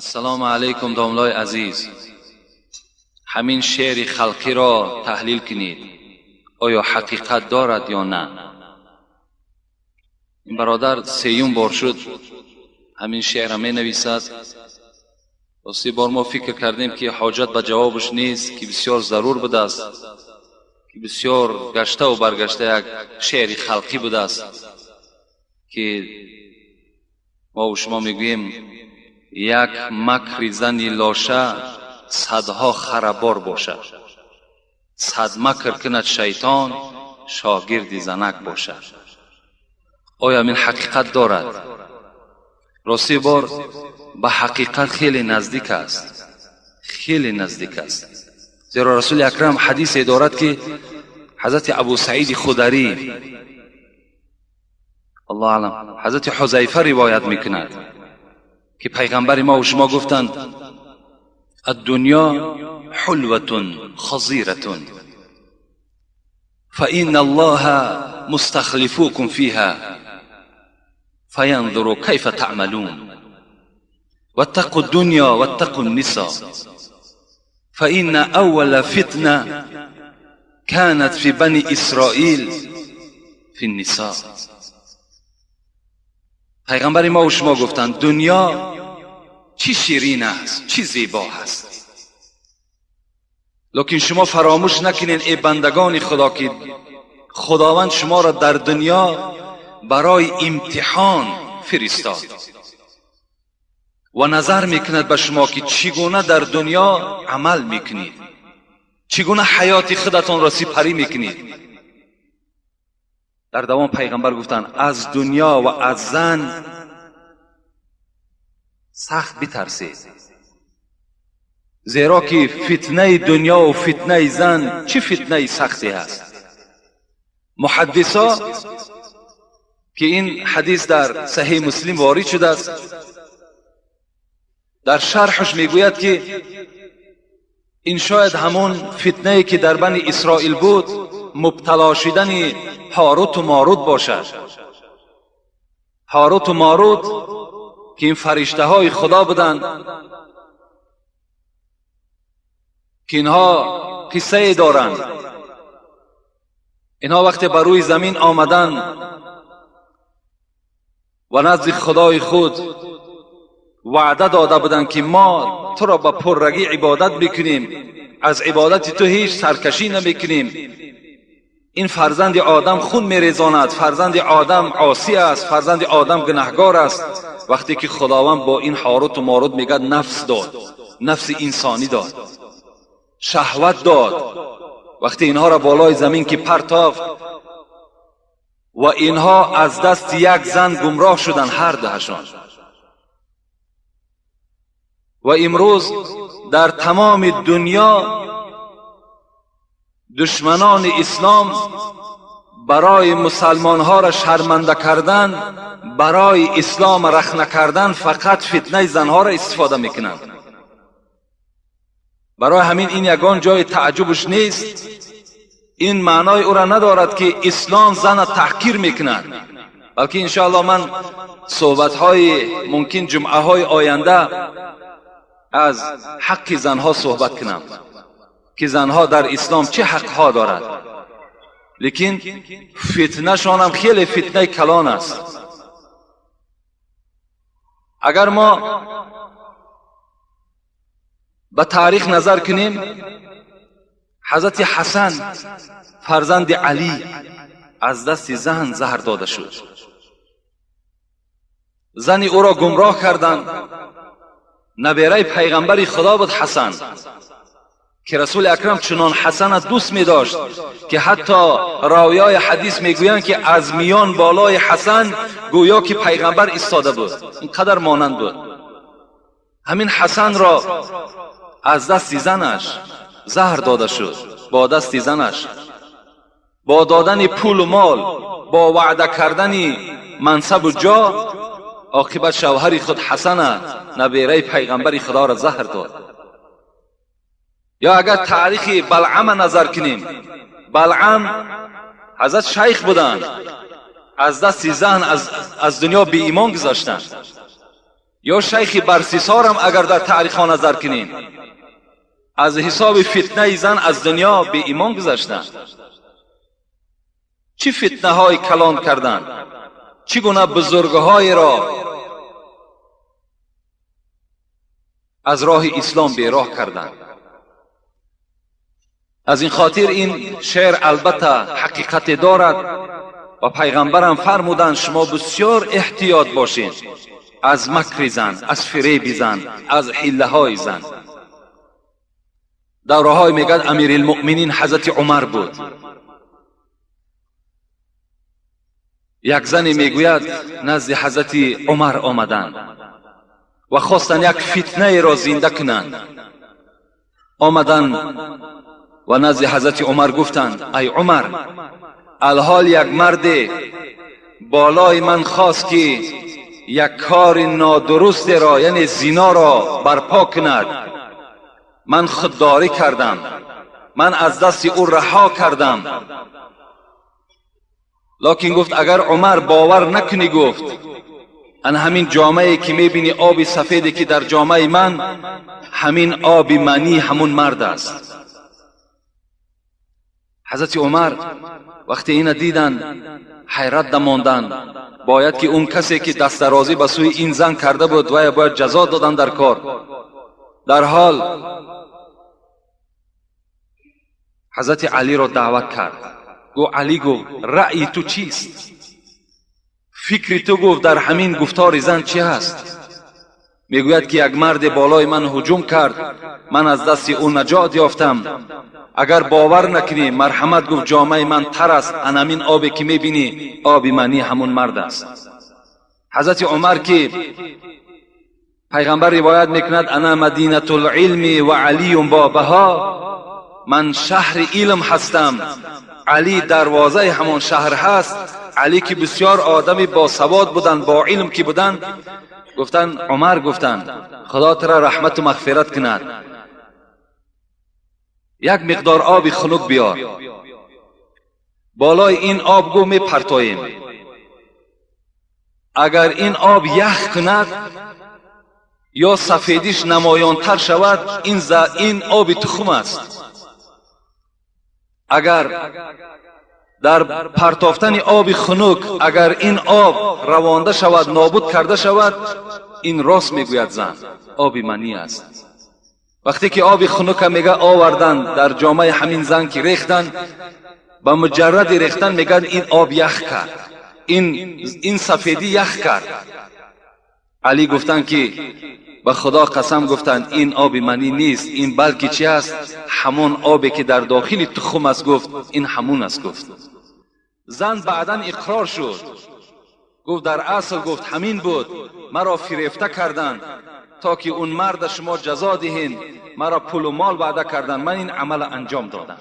Ассалому алайкум, домлои азиз. Ҳамин шеъри халқиро таҳлил кунед, оё ҳақиқат дорад ё на? Ин бародар сеюм бор шуд ҳамин шеърро менависад. Рости бор мо фикр кардем, ки ҳоҷат ба ҷавобаш нест, ки бисёр зарур будааст, ки бисёр гаштаву баргашта як шеъри халқӣ будааст, ки мову шумо мегӯем: як макри зани лоша садҳо харабор бошад, сад макр кунад шайтон, шогирди занак бошад. Оё ин ҳақиқат дорад? Рости бор ба ҳақиқат хеле наздик аст, хеле наздик аст, зеро Расули Акрам ҳадисе дорад, ки ҳазрати Абу Саиди Хударӣ, Аллоҳ аълам, ҳазрати Ҳузайфа ривоят мекунад, ки пайғамбари мо шумо гуфтанд: الدنيا حلوة خضيرة فإن الله مستخلفوكم فيها فينظر كيف تعملون واتقوا الدنيا واتقوا النساء فإن أول فتنة كانت في بني إسرائيل في النساء. پیغمبر ما و شما گفتند دنیا چی شیرین است، چی زیبا هست، لیکن شما فراموش نکنین ای بندگان خدا که خداوند شما را در دنیا برای امتحان فرستاد و نظر میکند به شما که چگونه در دنیا عمل میکنید، چگونه حیات خودتان را سپری میکنید. در دوام پیغمبر گفتند از دنیا و از زن سخت بترسید، زیرا که فتنه دنیا و فتنه زن چه فتنه سختی است. محدثا که این حدیث در صحیح مسلم وارد شده است، در شرحش میگوید که این شاید همون فتنه که در بنی اسرائیل بود، مبتلا شدن هاروت و ماروت باشد. هاروت و ماروت که این فرشته های خدا بودند، که اینها قصه دارند. اینها وقتی بر روی زمین آمدند و نزد خدای خود وعده داده بودند که ما تو را با پررگی عبادت میکنیم، از عبادت تو هیچ سرکشی نمیکنیم. این فرزند آدم خون میریزاند، فرزند آدم عاصی است، فرزند آدم گناهگار است. وقتی که خداوند با این هاروت و ماروت میگه نفس داد، نفس انسانی داد، شهوت داد، وقتی اینها را بالای زمین که پرتافت و اینها از دست یک زن گمراه شدند هر دهشان. و امروز در تمام دنیا دشمنان اسلام برای مسلمانها را شرمنده کردن، برای اسلام رخنه کردن، فقط فتنه زنها را استفاده میکنند. برای همین این یگان جای تعجبش نیست. این معنای او را ندارد که اسلام زن تحقیر میکند، بلکه انشاءالله من صحبت‌های ممکن جمعه های آینده از حق زنها صحبت کنم که زنها در اسلام چه حقها دارد. لیکن فتنه‌شان هم خیلی فتنه کلان است. اگر ما به تاریخ نظر کنیم، حضرت حسن فرزند علی از دست زن زهر داده شد. زن او را گمراه کردند. نبیره پیغمبر خدا بود حسن، که رسول اکرم چنان حسن دوست می داشت که حتی راویای حدیث می گویند که از میان بالای حسن گویا که پیغمبر ایستاده بود، اینقدر مانند بود. همین حسن را از دست زنش زهر داده شد، با دست زنش، با دادن پول و مال، با وعده کردن منصب و جا، عاقبت شوهر خود حسن نبیره پیغمبر خدا را زهر داد. یا اگر تاریخ بلعم نظر کنیم، بلعم حضرت شیخ بودند، از دست زن از دنیا بی ایمان گذاشتند. یا شیخ برسیسارم اگر در تاریخ نظر کنیم، از حساب فتنه زن از دنیا به ایمان گذشتند. چه فتنه های کلان کردند، چگونه بزرگهای را از راه اسلام بیراه کردند. از این خاطر این شعر البته حقیقت دارد و پیغمبرم فرمودند شما بسیار احتیاط باشین از مکر زن، از فریب زن، از حیله های زن. دوره های میگن امیرالمؤمنین حضرت عمر بود. یک زنی میگوید نزد حضرت عمر آمدند و خواستند یک فتنه را زنده کنند. آمدند و نزد حضرت عمر گفتند ای عمر، الحال یک مرد بالای من خواست که یک کار نادرست را، یعنی زنا را برپا کند. من خودداری کردم، من از دست او رها کردم. لکن گفت اگر عمر باور نکنی، گفت ان همین جامعه که میبینی، آب سفیدی که در جامعه من، همین آب منی همون مرد است. حضرت عمر وقتی اینو دیدن حیرت دماندن. باید که اون کسی که دست درازی به سوی این زن کرده بود و باید جزا دادن در کار. در حال حضرت علی را دعوت کرد. گو علی، گفت رأی تو چیست؟ فکر تو گفت در همین گفتار زن چی هست؟ میگوید که یک مرد بالای من هجوم کرد، من از دست او نجات یافتم. اگر باور نکنی مرحمت، گفت جامعه من تر است، ان همین آبی که میبینی آب منی همون مرد است. حضرت عمر که پیغمبر روایت میکند انا مدینة العلم و علی بابها، من شهر علم هستم، علی دروازه همان شهر هست. علی که بسیار آدمی با سواد بودند، با علم که بودند، گفتند عمر، گفتند خدا ترا رحمت و مغفرت کند، یک مقدار آب خنک بیار، بالای این آب گو می پرتاییم، اگر این آب یخ کند یا سفیدیش نمایانتر شود، این آب تخم است. اگر در پرتافتن آب خنک اگر این آب روانده شود، نابود کرده شود، این راست میگوید زن، آب منی است. وقتی که آب خنک میگه آوردن در جامعه همین زن که ریختن، به مجرد ریختن میگن این آب یخ کرد، این سفیدی یخ کرد. علی گفتن که به خدا قسم، گفتند این آب منی نیست، این بلکه چی است؟ همون آبی که در داخل تخم است. گفت این همون است. گفت زن بعدا اقرار شد، گفت در اصل گفت همین بود، مرا فریفته کردند تا که اون مرد شما جزا دهین، مرا پول و مال وعده کردند، من این عمل انجام دادم.